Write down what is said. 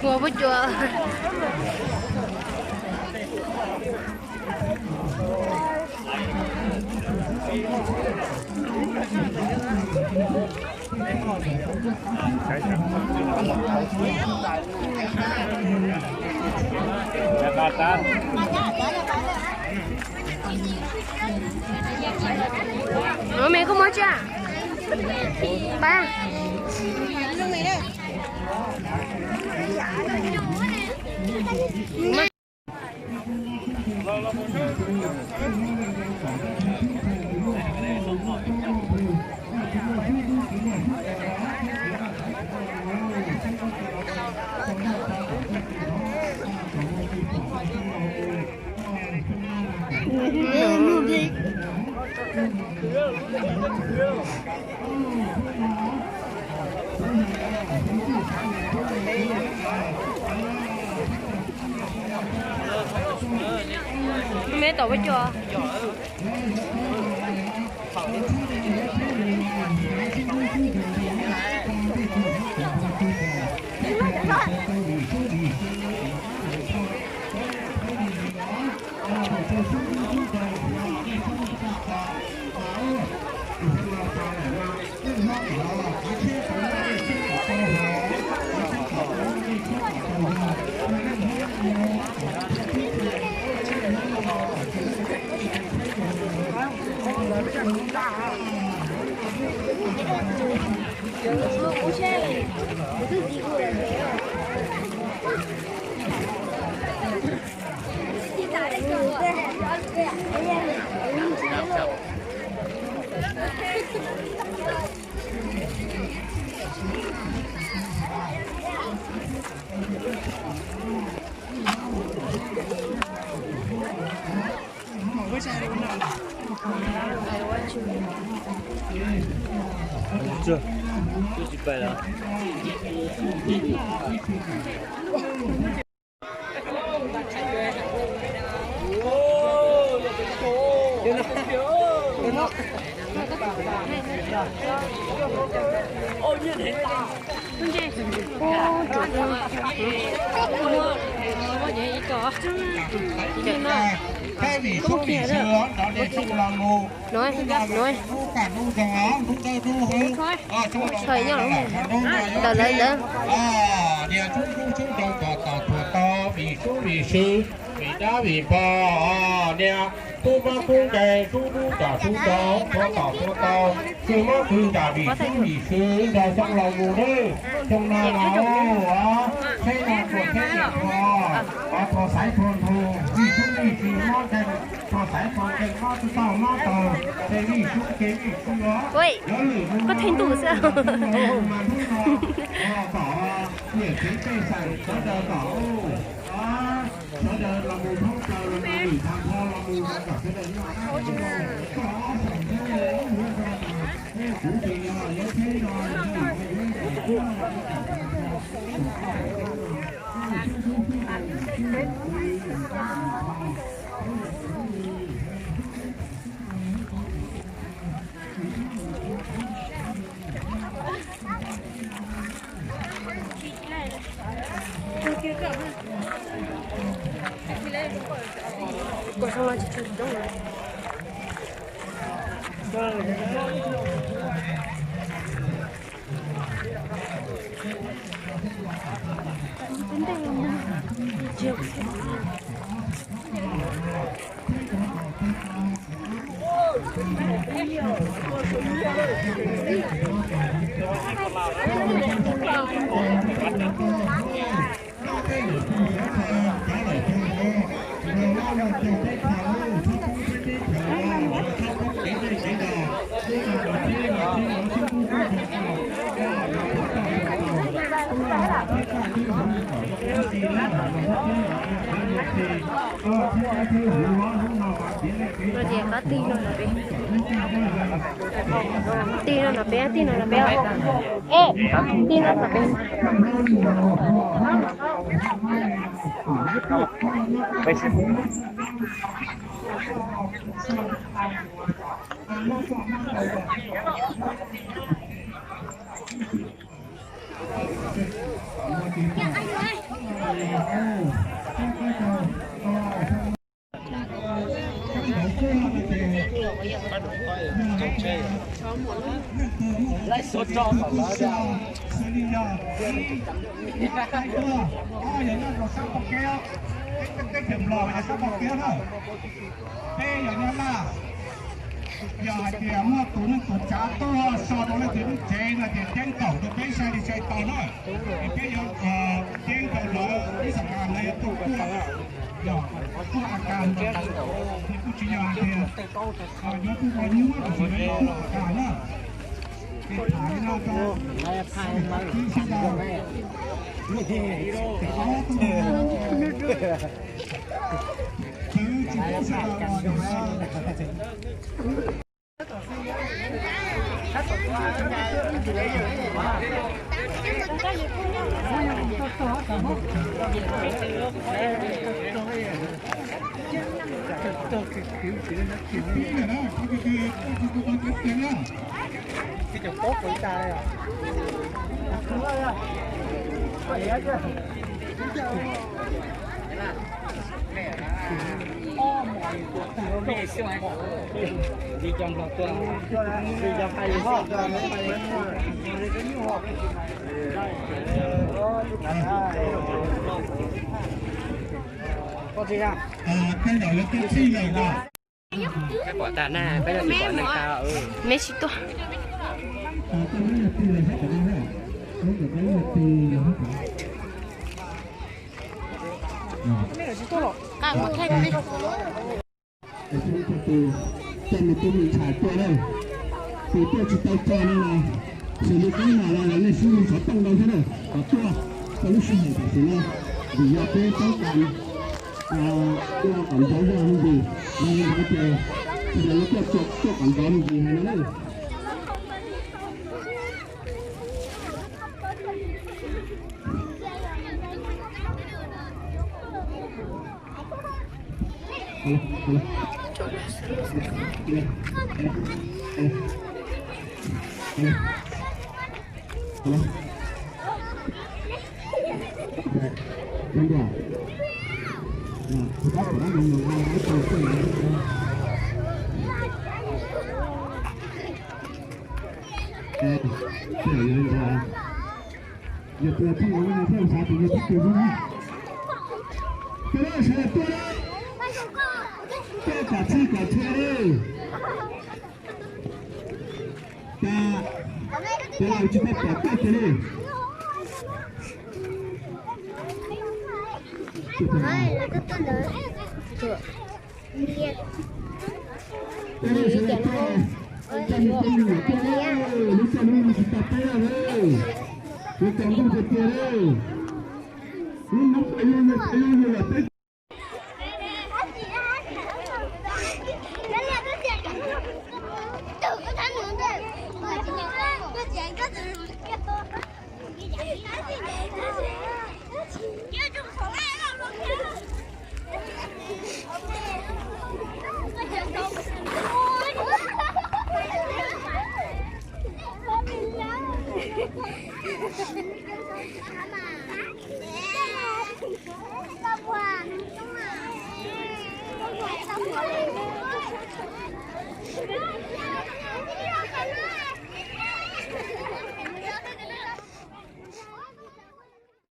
Ua puab cua. Ua me koj muab tsi? Pab. Me tau pab cua. Nias tsob ntoo txhua txhua tau vim sub vim sw, vim dab vim npog. Nias tub mab tub nkeeg sub dub tom sub nrau, txhua tom txhua tau, txhua mob txhua ntsag vim sub vim sw, nrog xyoo los mus nawb. Xyoo no los ua tsheb no ua tsheb tiam kho, txhua xaiv txhua nthus vim sub vim sw mob nkeeg, txhua xaiv txhua nkeeg mob tsis tau mob taug, ces vim sub ces vim sw os. Koj theej ntuj xwb. Mas hnub no tom niam txiv pej xeem sawv daws tom sawv daws los mus thoob plaws los mus lwm tag nrho los mus kom sawv daws noj qab nyob zoo, koj ob xeem thiab kuv ces yuav tsheb no yuav Tig no no peb, tig no no peb, tig no no peb, tig no no peb. Peb yog nyob Laj, yog hais tias muaj tus neeg tus tsav tuaj so rau leej twg lub tsev no ces ceeb toom rau peb sai li sai tau na. Es peb yuav ceeb rau lawv ib xam kas lawv yuav tuaj kuaj, yog tuaj a kas, ces kuj tsis yog hais tias yuav tuaj ua nyuaj tab sis lawv yuav tuaj a kas na. Ces tham li no rau sawv daws, ob tug, txwv tsis pub sawv daws los. Tej zaum yuav tuaj txhij lawm na. Peb pom tag na, peb yuav tsis pom neeg tag. Neb tsis tuaj. Coj mus peb me tub me ntxhais tuaj na, tus tuaj tsis tau txog no los xws li qub no los nej sib hu xov tooj rau thiab na, kom tuaj rau lub sij hawm tam sim no, vim yog peb toob kas tuaj kom nrov zog me ntsis, yog li ntawd ces sawv daws yuav tuaj kom nrov me ntsis heev no na. Yog tus thiaj li thiaj xav tias yog tib tus xwb na. Tus no sawv daws tuaj na, tuaj kom txhij kom txhua li. Cas, cas laus tsis tau pom tuaj kiag li. Peb sawv daws tuaj, coj tus me nyuam tuaj, lub caij lub nyoog tsis tau peb lawm, yuav tsaus ntuj tiag tiag li. Lub hnub peb lub nyoog peb lub nyoog lawm peb.